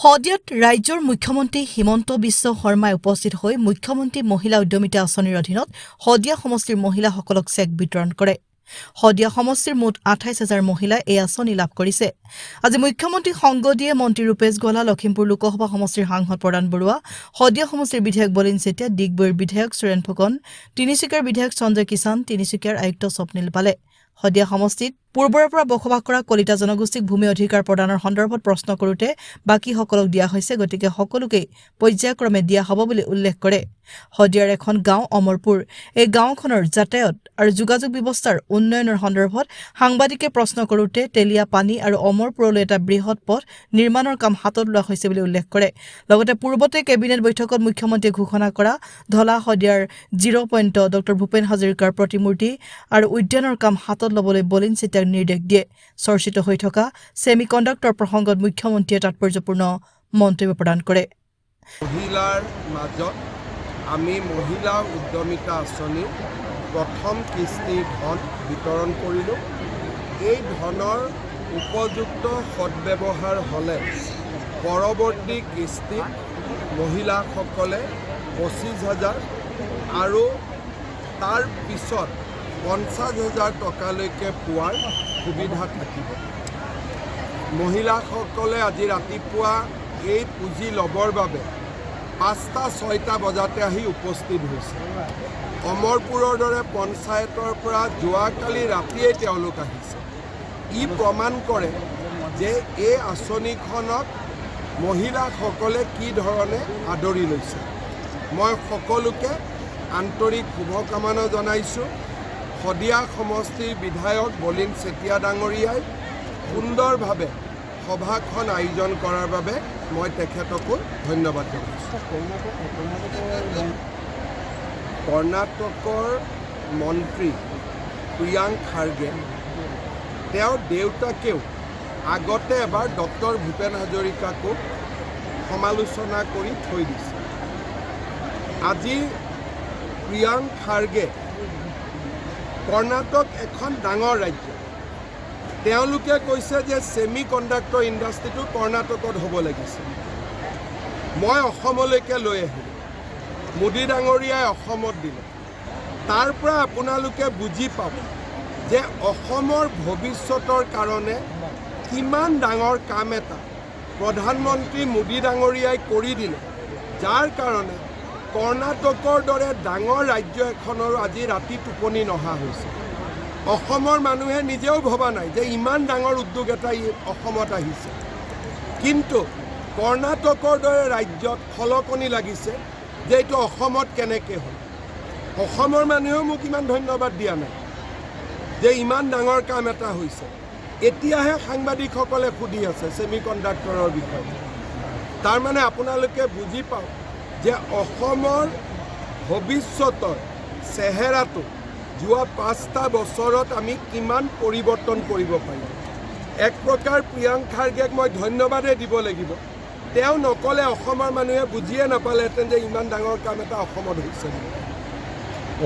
শদিয়াত ৰাজ্যৰ মুখ্যমন্ত্ৰী হিমন্ত বিশ্ব শৰ্মাই উপস্থিত হৈ মুখ্যমন্ত্ৰী মহিলা উদ্যমিতা আঁচনিৰ অধীনত শদিয়া সমষ্টিৰ মহিলাসকলক চেক বিতৰণ কৰে। শদিয়া সমষ্টিৰ মুঠ 28 হাজাৰ মহিলাই এই আঁচনি লাভ কৰিছে। আজি মুখ্যমন্ত্ৰীক সংগ দিয়ে মন্ত্ৰী ৰূপেশ গোৱালা, লখিমপুৰ লোকসভা সমষ্টিৰ সাংসদ প্ৰদান বৰুৱা, শদিয়া সমষ্টিৰ বিধায়ক বলিন চেতিয়া, ডিগবৈৰ বিধায়ক সুৰেণ ফুকন, তিনিচুকীয়াৰ বিধায়ক সঞ্জয় কিষাণ, তিনিচুকীয়াৰ আয়ুক্ত স্বপ্নীল পালে। শদিয়া সমষ্টিত পূৰ্বৰে পৰা বসবাস কৰা কলিতা জনগোষ্ঠীক ভূমি অধিকাৰ প্ৰদানৰ সন্দৰ্ভত প্ৰশ্ন কৰোঁতে বাকীসকলক দিয়া হৈছে, গতিকে সকলোকেই পৰ্যায়ক্ৰমে দিয়া হ'ব বুলি উল্লেখ কৰে। শদিয়াৰ এখন গাঁও অমৰপুৰ। এই গাঁওখনৰ যাতায়াত আৰু যোগাযোগ ব্যৱস্থাৰ উন্নয়নৰ সন্দৰ্ভত সাংবাদিকে প্ৰশ্ন কৰোঁতে তেলীয়া পানী আৰু অমৰপুৰলৈ এটা বৃহৎ পথ নিৰ্মাণৰ কাম হাতত লোৱা হৈছে বুলি উল্লেখ কৰে। লগতে পূৰ্বতে কেবিনেট বৈঠকত মুখ্যমন্ত্ৰীয়ে ঘোষণা কৰা ধলা শদিয়াৰ জিৰ' পইণ্টত ডক্টৰ ভূপেন হাজৰিকাৰ প্ৰতিমূৰ্তি আৰু উদ্যানৰ কাম হাতত ল'বলৈ বলিন চেতিয়াক নিৰ্দেশ দিয়ে। চৰ্চিত হৈ থকা ছেমি কণ্ডাক্টৰ প্ৰসংগত মুখ্যমন্ত্ৰীয়ে তাৎপৰ্যপূৰ্ণ মন্তব্য প্ৰদান কৰে। মহিলাৰ মাজত আমি মহিলা উদ্যমিতা আঁচনিৰ প্ৰথম কিস্তিৰ ধন বিতৰণ কৰিলোঁ। এই ধনৰ উপযুক্ত সদ্ব্যৱহাৰ হ'লে পৰৱৰ্তী কিস্তিত মহিলাসকলে 25 হাজাৰ আৰু তাৰ পিছত 50 হাজাৰ টকালৈকে পোৱাৰ সুবিধা থাকিব। মহিলাসকলে আজি ৰাতিপুৱা এই পুঁজি ল'বৰ বাবে 5টা 6টা বজাতে আহি উপস্থিত হৈছে। অমৰপুৰৰ দৰে পঞ্চায়তৰ পৰা যোৱাকালি ৰাতিয়েই তেওঁলোক আহিছে। ই প্ৰমাণ কৰে যে এই আঁচনিখনক মহিলাসকলে কি ধৰণে আদৰি লৈছে। মই সকলোকে আন্তৰিক শুভকামনা জনাইছোঁ। শদিয়া সমষ্টিৰ বিধায়ক বলিন চেতিয়া ডাঙৰীয়াই সুন্দৰভাৱে সভাখন আয়োজন কৰাৰ বাবে মই তেখেতকো ধন্যবাদ জনাইছোঁ। কৰ্ণাটকৰ মন্ত্ৰী প্ৰিয়াংক খাৰ্গে, তেওঁৰ দেউতাকেও আগতে এবাৰ ডক্টৰ ভূপেন হাজৰিকাকো সমালোচনা কৰি থৈ দিছে। আজি প্ৰিয়াংক খাৰ্গে, কৰ্ণাটক এখন ডাঙৰ ৰাজ্য, তেওঁলোকে কৈছে যে ছেমি কণ্ডাক্টৰ ইণ্ডাষ্ট্ৰিটো কৰ্ণাটকত হ'ব লাগিছে। মই অসমলৈকে লৈ আহিলোঁ, মোদী ডাঙৰীয়াই অসমত দিলে। তাৰ পৰা আপোনালোকে বুজি পাব যে অসমৰ ভৱিষ্যতৰ কাৰণে কিমান ডাঙৰ কাম এটা প্ৰধানমন্ত্ৰী মোদী ডাঙৰীয়াই কৰি দিলে, যাৰ কাৰণে কৰ্ণাটকৰ দৰে ডাঙৰ ৰাজ্য এখনৰো আজি ৰাতি টোপনি নহা হৈছে। অসমৰ মানুহে নিজেও ভবা নাই যে ইমান ডাঙৰ উদ্যোগ এটা ই অসমত আহিছে। কিন্তু কৰ্ণাটকৰ দৰে ৰাজ্যত খলকনি লাগিছে যে এইটো অসমত কেনেকৈ হ'ল। অসমৰ মানুহেও মোক ইমান ধন্যবাদ দিয়া নাই যে ইমান ডাঙৰ কাম এটা হৈছে। এতিয়াহে সাংবাদিকসকলে সুধি আছে ছেমি কণ্ডাক্টৰৰ বিষয়ে। তাৰমানে আপোনালোকে বুজি পাওক যে অসমৰ ভৱিষ্যতৰ চেহেৰাটো যোৱা 5টা বছৰত আমি কিমান পৰিৱৰ্তন কৰিব পাৰিম। এক প্ৰকাৰ প্ৰিয়াংক খাৰ্গেক মই ধন্যবাদেই দিব লাগিব। তেওঁ নক'লে অসমৰ মানুহে বুজিয়ে নাপালেহেঁতেন যে ইমান ডাঙৰ কাম এটা অসমত হৈছে বুলি।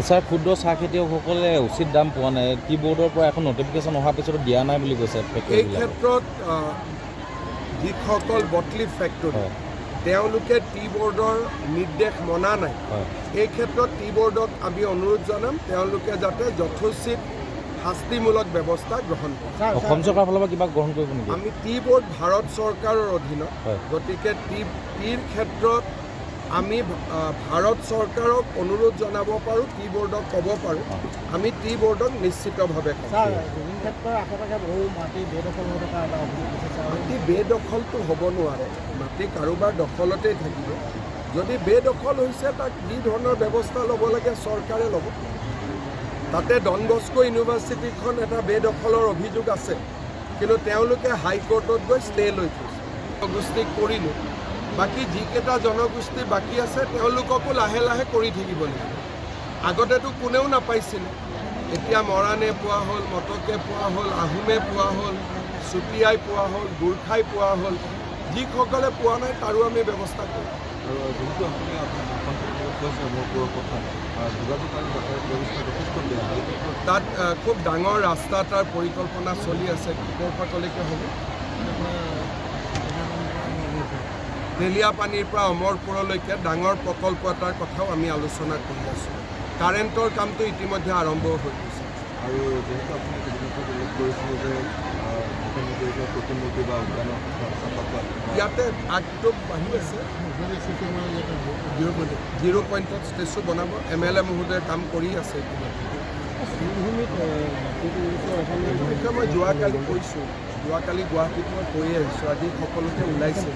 ছাৰ, ক্ষুদ্ৰ চাহ খেতিয়কসকলে উচিত দাম পোৱা নাই। টি বৰ্ডৰ পৰা এখন নটিফিকেশ্যন অহাৰ পিছতো দিয়া নাই বুলি কৈছে এই ফেক্টৰীবিলাকে। ক্ষেত্ৰত যিসকল বটলিফ ফেক্টৰী, তেওঁলোকে টি বৰ্ডৰ নিৰ্দেশ মনা নাই। এই ক্ষেত্ৰত টি বৰ্ডক আমি অনুৰোধ জনাম, তেওঁলোকে যাতে যথোচিত শাস্তিমূলক ব্যৱস্থা গ্ৰহণ কৰে। অসম চৰকাৰৰ ফালৰ পৰা কিবা গ্ৰহণ কৰিব নেকি? আমি টি বৰ্ড ভাৰত চৰকাৰৰ অধীনত, গতিকে টিৰ ক্ষেত্ৰত আমি ভাৰত চৰকাৰক অনুৰোধ জনাব পাৰোঁ, টি বৰ্ডক ক'ব পাৰোঁ। আমি টি বৰ্ডক নিশ্চিতভাৱে ক'ম। ছাৰ, জুবিন ক্ষেত্ৰৰ আশে পাশে বহু মাটি বেদখল হৈ থকা এটা অভিযোগ উঠিছে আৰু মাটি বেদখলটো হ'ব নোৱাৰে। মাটি কাৰোবাৰ দখলতেই থাকিব। যদি বেদখল হৈছে, তাক যি ধৰণৰ ব্যৱস্থা ল'ব লাগে চৰকাৰে ল'ব। তাতে ডন বস্কো ইউনিভাৰ্চিটিখন এটা বেদখলৰ অভিযোগ আছে, কিন্তু তেওঁলোকে হাইকোৰ্টত গৈ ষ্টে লৈ থৈছে। জনগোষ্ঠীক কৰিলোঁ, বাকী যিকেইটা জনগোষ্ঠী বাকী আছে তেওঁলোককো লাহে লাহে কৰি থাকিব লাগিব। আগতেতো কোনেও নাপাইছিলে। এতিয়া মৰাণে পোৱা হ'ল, মটকে পোৱা হ'ল, আহোমে পোৱা হ'ল, চুতীয়াই পোৱা হ'ল, গোৰ্খাই পোৱা হ'ল। যিসকলে পোৱা নাই, তাৰো আমি ব্যৱস্থা কৰিম। আৰু যিহেতু আপুনি আপোনাৰ ভাষণ প্ৰসংগত কৈছে অমৰপুৰৰ কথা, যোগাযোগ আৰু যাতায়াত ব্যৱস্থা যথেষ্ট বেয়া, এই ক্ষেত্ৰত? তাত খুব ডাঙৰ ৰাস্তা এটাৰ পৰিকল্পনা চলি আছে। ক'ৰ পৰা ক'লৈকে হ'ব? তেলিয়াপানীৰ পৰা অমৰপুৰলৈকে ডাঙৰ প্ৰকল্প এটাৰ কথাও আমি আলোচনা কৰি আছোঁ। কাৰেণ্টৰ কামটো ইতিমধ্যে আৰম্ভ হৈ গৈছে। আৰু যিহেতু আপুনি কেবিনেটত উল্লেখ কৰিছিলে যে মুখ্যমন্ত্ৰীৰ প্ৰতিমূৰ্তি বা উদ্যানৰ কথা চাফা ইয়াতে আগটো বাঢ়ি আছে, জিৰ' পইণ্টত ষ্টেচু বনাব। এম এল এ মহোদয়ে কাম কৰি আছে ইতিমধ্যে। এইটো বিষয়ে মই যোৱাকালি কৈছোঁ। যোৱাকালি গুৱাহাটীত মই কৈয়ে আহিছোঁ। আজি সকলোতে ওলাইছে।